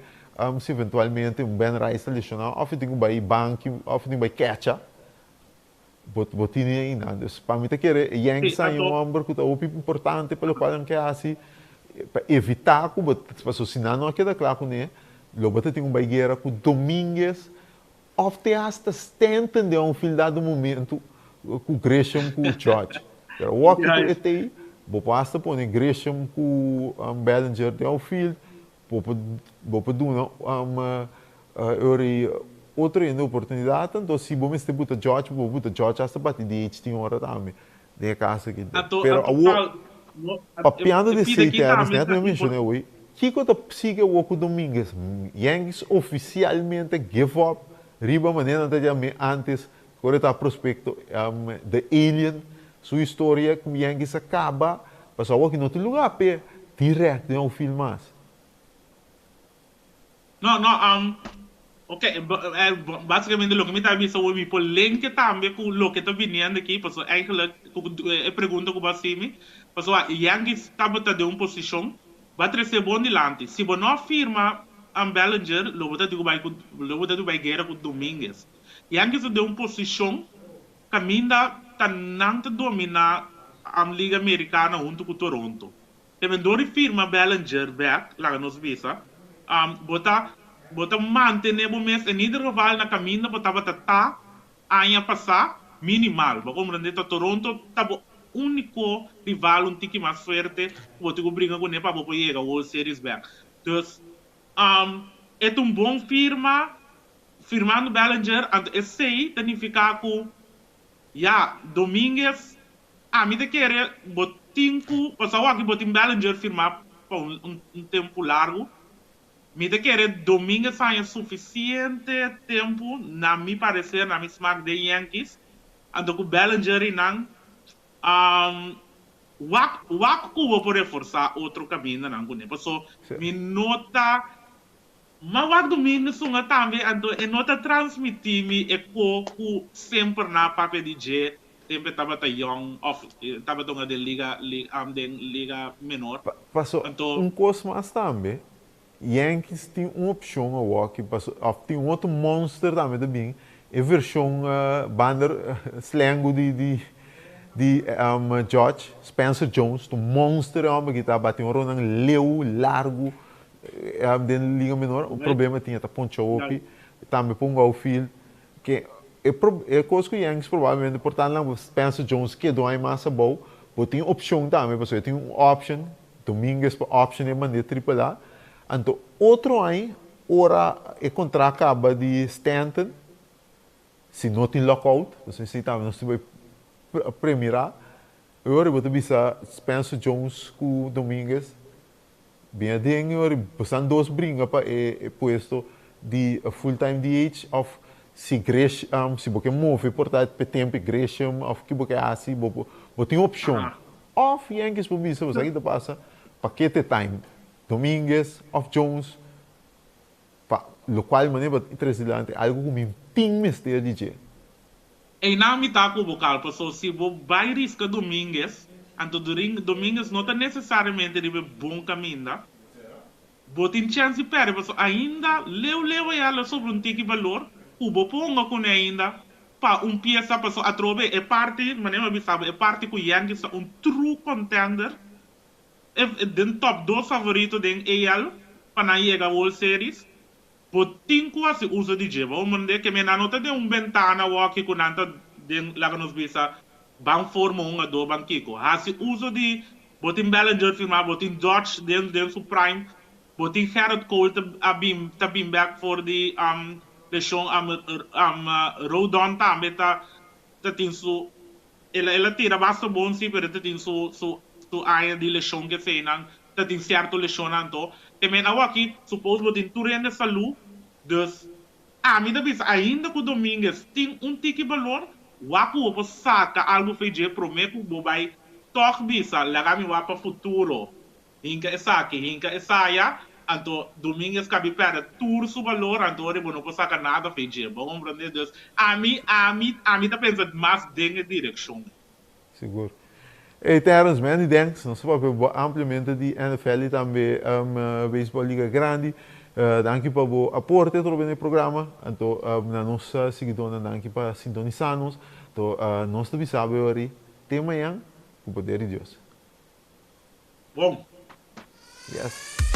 si eventualmente un Ben Rice ta lesiona of e tin cu bay banki of e tin cu bay catcha, bo bo tin e eynan. Dus pa mi ta kere e Yankees a un homber cu ta hopi importante pa locual nan ke haci pa evita cu bo, pasobra si nan no a keda cla cune, Lo bo ta tin un baiguera ku Dominguez òf te hasta Stanton den un fil dado momento ku Grisham ku Judge. Pero awor ku e t'ei, bo por hasta pone Grisham ku Bellinger den outfield, bo por bo por duna otro hende oportunidat, anto si bo mester buta Judge, bo por buta Judge hasta bati DH tin ora tambe den e kaso aki. Pero awor, papiando di esei Terence, net mi a menshona awor, kiko ta sigui awor ku Dominguez? Yankees ofisialmente give up riba manera nan ta yam'é antes ora e ta prospecto The Alien, su historia ku Yankees a kaba, pasobra awor aki no tin lugar p'e direct den outfield mas. No, no, ok, basicamente loke mi ta bisa awor mi por lenke tambe ku loke ta biniendo aki, pasobra eigenlijk e pregunta ku bo a hasi mi, pasobra Yankees tabata den un posishon, bo a trese bon dilanti, si bo no a firma Bellinger lo bo ta tin ku bai ku, lo bo ta tin ku bai guera ku Dominguez. Yankees ta den un posishon kaminda ta nan ta domina Liga Americana hunto ku Toronto. Te men dor di firma Bellinger bek, laga nos bisa, bo ta bo ta mantene bo mes en ieder geval na kaminda bo tabata ta aña pasá, minimal. Bo a komprende? Ta Toronto ta bo úniko rival un tiki mas fuerte ku bo tin ku bringa kuné pa bo por yega World Series bek. Dus, e ta un bon firma, firmando Bellinger, anto esei ta nifiká ku Ya, Dominguez, ami ta kere bo tin ku, pasobra awor aki bo tin Bellinger firmá pa un un tempu largu, mi ta kere Dominguez haña sufisiente tempu, na mi pareser, na mi smak den Yankees, anto ku Bellinger i nan, wak wak ku bo por reforsá otro kamindanan kuné, paso mi no ta Ma wak Domingo sunga tambe anto e no ta transmiti mi e ko ku semper na papia di dje tempu e tabata yong of e tabata hunga den liga den liga menor. Paso Anto. un kos mas tambe, Yankees tin un opshon awor ki paso of tin un otro monster tambe ta bin, e vershon bander slengu di di di Judge, Spencer Jones, ta un monster e homber ki ta bati un ronnan leu, largu, Den liga menor o problema tin e ta poncha hopi, tambe pa un outfield ke e e kos ku Yankees probablemente por ta nan Spencer Jones kedó ai mas abou, bo tin opshon tambe pasobra e tin un option, Dominguez pa option e mand'é triple A, anto otro ai ora e kontrakt kaba di Stanton si no tin lockout, pasobra esei tambe nos tin bai premirá, e ora bo ta bisa Spencer Jones ku Dominguez Bin aden e ora bosan dos bringa pa e puesto di full time DH of si Gresham si bo ke move por ta p'e tempu e Gresham of ki bo ke hasi bo por bo tin opshon of Yankees por bisa bo sa ki ta pasa pakete time Dominguez of Jones pa. Lokual manera bo ta trese dilanti algu ku mi tin mester di dje. Einan mi ta ku bo kal paso si bo bai riska Dominguez anto Dominguez no ta nesesariamente riba e bon kaminda bo tin chèns di pèrdè paso ainda leu leu ayá lo sobra un tiki balor ku bo por hunga kuné ainda pa un piesa paso atrobe e parti manera mi a bisa bo e parti ku Yankees ta un true contender e den top dos favorito den AL pa nan yega World Series Bo tin ku hasi uso di dje. Bo mende ke nan no ta den un bentana woki ku nan ta den laga nos bisa ban forma un hungadó ban kiko. Hasi uso di bo tin Bellinger firmá, bo tin Dodge den den su prime, bo tin Gerrit Cole ta a bin ta bin bek for di leshon Rodon tambe ta ta tin su el a el a tira basta bon si pero ta tin su su su aña di leshon keseinan ta tin cierto lesionnan anto te men awaki suppose bo tin tur hende salú dus ami ta bisa ainda cu Dominguez tin un tiki balor wak cu bo por saca algo fey dje prome cu bo bay tog bisa laga mi wak pa futuro hinca esaki hinca esaya anto Dominguez cabi perde tur su balor anto ora bo no por saca nada fey dje bo comprende dus ami ami ami ta pensa mas den e direccion. Sigur. Ey Terrence, many thanks. Nos a papia bo ampliamente di NFL y tambe Baseball Liga Grandi. Danki pa bo aporte atrobe na e programa. Anto na nos siguidornan danki pa sintonisa nos. Anto nos ta bisa bo awor te mañan cu poder di Dios. Bon. Yes.